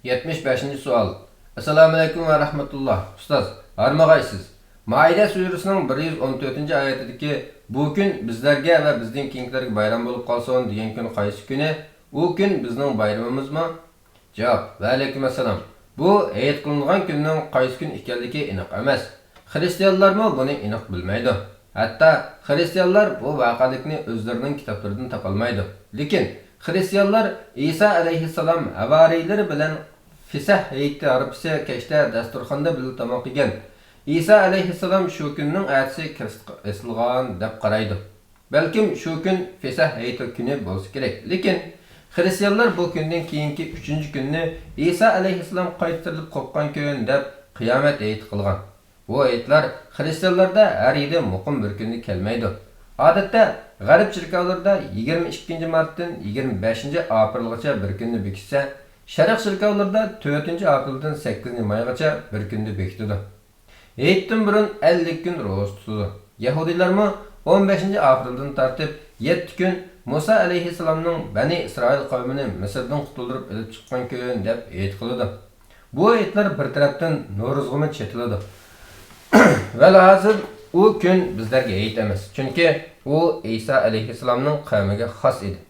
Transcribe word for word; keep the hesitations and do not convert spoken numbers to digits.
يەتمىش بەشىنچى سوئال. ئەسسالامۇئەلەيكۇم ۋە رەھمەتۇللا. ئۇستاز، ھارمىغايسىز. مائىدە سۈرىسىنىڭ بىر يۈز ئون تۆتىنچى ئايىتىدىكى «بۇ كۈن بىزلەرگە ۋە بىزدىن كېيىنكىلەرگە بايرام بولۇپ قالسۇن» دېگەن كۈن قايسى كۈنى؟ ئۇ كۈن بىزنىڭ بايرىمىمىزمۇ؟ جاۋاب: ۋەئەلەيكۇم ئەسسالام. بۇ ھېيت قىلىنىدىغان كۈننىڭ قايسى كۈن ئىكەنلىكى ئېنىق ئەمەس. خىرىستىيانلارمۇ بۇنى ئېنىق بىلمەيدۇ. ھەتتا خىرىستىيانلار بۇ ۋەقەلىكنى ئۆزلىرىنىڭ كىتابلىرىدىن تاپالمايدۇ. لېكىن خىرىستىيانلار ئىسا ئەلەيھىسسالام ھەۋارىيلىرى بىلەن فىسەھ ھېيتى ھارپىسى كەچتە دەستۇرخاندا بىللە تاماق يېگەن، ئىسا ئەلەيھىسسالام شۇ كۈننىڭ ئەتىسى كىرىستقا ئېسىلغان دەپ قارايدۇ. بەلكىم شۇ كۈن فىسەھ ھېيتى كۈنى بولسا كېرەك. لېكىن خىرىستىيانلار بۇ كۈندىن كېيىنكى ئۈچىنچى كۈننى ئىسا ئەلەيھىسسالام قايتا تىرىلىپ قوپقان كۈن دەپ قىيامەت ھېيتى قىلغان. بۇ ھېيتلار خىرىستىيانلاردا ھەر يىلى مۇقىم بىر كۈندە كەلمەيدۇ. ئادەتتە غەرب چېركاۋلىرىدا يىگىرمە ئىككىنچى مارتتىن يىگىرمە بەشىنچى ئاپرېلغىچە بىر كۈندە بېكىتسە، شەرق چېركاۋلىرىدا تۆتىنچى ئاپرېلدىن سەككىزىنچى مايغىچە بىر كۈندە بېكىتىدۇ. ھېيتتىن بۇرۇن ئەللىك كۈن روزا تۇتىدۇ. يەھۇدىيلارمۇ ئون بەشىنچى ئاپرېلدىن تارتىپ يەتتە كۈن مۇسا ئەلەيھىسسالامنىڭ بەنى ئىسرائىل قەۋمىنى مىسىردىن قۇتۇلدۇرۇپ ئېلىپ چىققان كۈن دەپ ھېيت قىلىدۇ. بۇ ھېيتلار بىر تەرەپتىن نورۇزغىمۇ چېتىلىدۇ. ۋەلھاسىل، ئۇ كۈن بىزلەرگە ھېيت ئەمەس، چۈنكى ئۇ ئىسا ئەلەيھىسسالامنىڭ قەۋمىگە خاس ئىدى.